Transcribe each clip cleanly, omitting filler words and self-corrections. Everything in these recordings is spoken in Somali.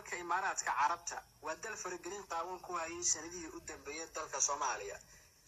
Dalka Imaaraadka Carabta waa dal faragelin qaawan ku hayay sanadihii u dambeeyay dalka Soomaaliya.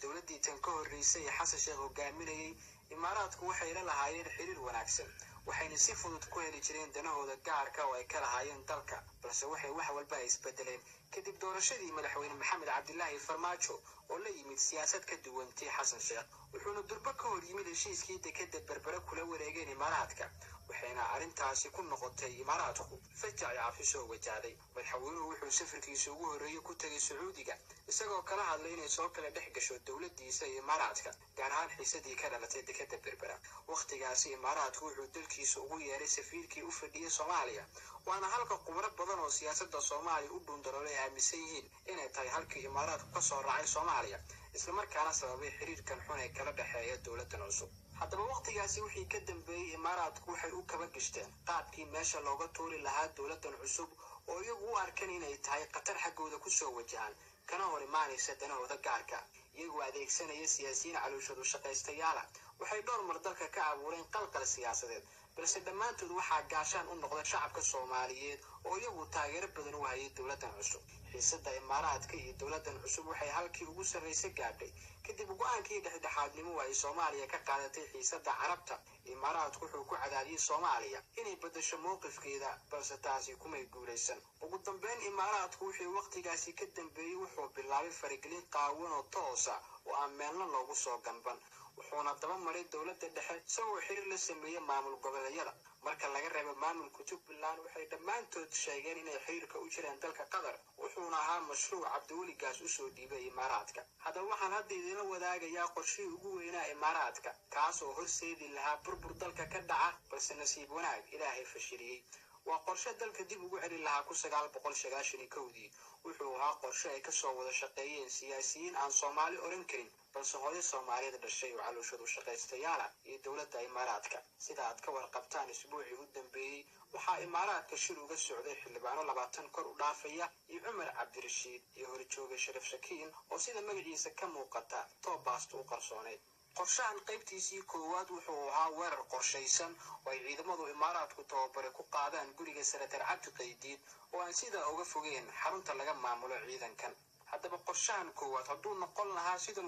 Dowladdii tan ka horreysay ee Xasan Sheekh hogaaminayay, Imaaraadku waxay la lahaayeen xiriir wanaagsan, waxayna si fudud ku heli jireen danahooda gaarka oo ay ka lahaayeen dalka. Balse waxay wax walba ay isbedeleen kadib doorashadii Madaxweyne Maxamed Cabdilaahi Farmaajo oo la yimid siyaasad ka duwan tii Xasan Sheekh, wuxuuna durbo ka hor yimid heshiiskii dekeda Berbere kula wareegeen Imaaraadka, waxayna arrintaasi ku noqotay Imaaraadku fajac iyo cabsi soo wajahday. Madaxweynuhu wuxuu safarkiisa ugu horreeyey ku tegay Sacuudiga, isagoo kala hadlay inay soo kala dhex gasho dowladiisa iyo Imaaraadka, gaar ahaan xiisadii ka dhalatay dekeda Berbera. Wakhtigaasi Imaaraadku wuxuu dalkiisa ugu yeeray safiirkii u fadhiyey Soomaaliya, waana halka khubro badan oo siyaasadda Soomaaliya u dhuundaloolay aaminsan yihiin inay tahay halkii Imaaraadku ka soo raacay Soomaaliya, islamarkaana sababay xiriirkan xun ee kala dhexeeya dowladdan cusub. Haddaba wakhtigaasi wixii ka dambeeyey, Imaaraadku waxay u kaba gashteen qaabkii meesha looga tuuri lahaa dowladdan cusub oo iyagu u arkan inay tahay khatar xaggooda kusoo wajahan kana hor imaanaysa danahooda gaarka. Iyagoo adeegsanaya siyaasiyiin calooshadu shaqaystayaala, waxay dhowr mar dalka ka abuureen qalqal siyaasadeed, balse dhammaantood waxaa gaashaan u noqda shacabka Soomaaliyeed oo iyagu taageero badan u hayay dowladdan cusub. Xiisadda Imaaraadka iyo dowladdan cusub waxay halkii ugu sarraysa gaadhay kadib go-aankii dhexdhexaadnimo ay Soomaaliya ka qaadatay xiisadda Carabta. Imaaraadku wuxuu ku cadaadiyey Soomaaliya inay beddesho mowqifkeeda, balse taasi kumay guulaysan. Ugu dambeyn Imaaraadku wixii wakhtigaasi ka dambeeyey wuxuu bilaabay faragelin qaawan oo toosa oo aan meelna loogu soo ganban, wuxuuna daba maray dowladda dhexe isagoo xiriir la sameeyey maamul goboleedyada. Marka laga reebo maamulka Jubbaland, waxay dhammaantood sheegeen inay xiriirka u jireen dalka Qatar, wuxuuna ahaa mashruuc Cabdiweligaas usoo dhiibay Imaaraadka. Haddaba waxaan hadda idinla wadaagayaa qorshihii ugu weynaa Imaaraadka, kaas oo horseedi lahaa burbur dalka ka dhaca, balse nasiib wanaag Ilaahay fashiliyey. Waa qorshe dalka dib ugu celin lahaa 1991-dii. Wuxuu ahaa qorshe ay kasoo wada shaqeeyeen siyaasiyiin aan Soomaali oran karin, balse hooyo Soomaaliyeed dhashay oo calooshadu shaqaystayaala iyo dowladda Imaaraadka. Sida aad ka warqabtaan, isbuucii u dambeeyey waxaa Imaaraadka shir uga socday xildhibaano 20 kor u dhaafaya iyo Cumar Cabdirashiid iyo horjooga Sharaf Shakiin oo sida magaciisa ka muuqata toobaasta u qarsooneyd. Qorshahan qaybtiisii koowaad wuxuu ahaa weerar qorshaysan oo ay ciidamadu Imaaraadku tababare ku qaadaan guriga Senatar Cabdi Qaydiid oo aan sidaa uga fogeen xarunta laga maamulo ciidankan. Haddaba qorshahan koowaad hadduu noqon lahaa sida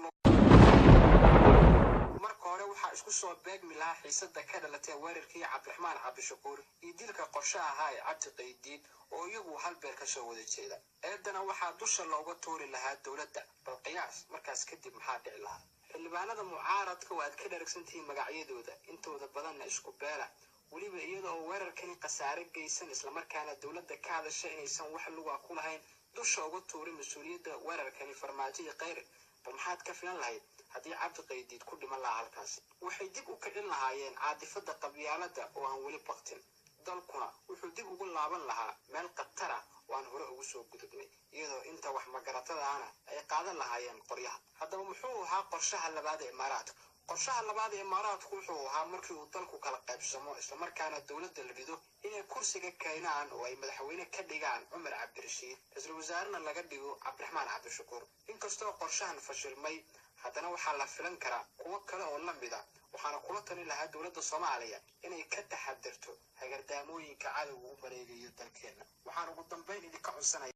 marka hore, waxaa isku soo beegmi lahaa xiisadda ka dhalatay weerarkii Cabdiraxmaan Cabdishakuur iyo dilka qorshe ahaa ee Cabdi Qaydiid oo iyagu hal beel kasoo wada jeeda. Eedana waxaa dusha looga tuuri lahaa dowladda. Bal qiyaas markaas kadib maxaa dhici lahaa? Xildhibaanada mucaaradka oo aad ka dharagsantihiin magacyadooda, intooda badanna isku beela weliba, iyada oo weerarkani khasaare geysan, islamarkaana dowladda ka hadasha inaysan wax luga ku lahayn, dusha uga tuuray mas-uuliyadda weerarkani Farmaajo iyo Khayre. Bal maxaad ka filan lahayd haddii Cabdi Qaydiid ku dhiman lahaa halkaasi? Waxay dib u kicin lahaayeen caadifadda qabyaaladda oo aan weli baktin, dalkuna wuxuu dib ugu laaban lahaa meel khatar ah oo aan hore ugu soo gudubnay, iyadoo inta wax magaratadaana ay qaadan lahaayeen qoryaha. Haddaba muxuu ahaa qorshaha labaad ee Imaaraadka? Qorshaha labaad ee Imaaraadku wuxuu ahaa markii uu dalku kala qaybsamo, islamarkaana dowladda la rido, inay kursiga keenaan oo ay madaxweyne ka dhigaan Cumar Cabdirashiid, ra-iisul wasaarena laga dhigo Cabdiraxmaan Cabdishakuur. Inkastoo qorshahan fashilmay, haddana waxaa la filan karaa kuwo kale oo la mid a, waxaana kula talin lahaa dowladda Soomaaliya inay ka taxadirto hagardaamooyinka cadowga u mareegayo dalkeenna. Waxaan ugu dambayn idinka codsanaya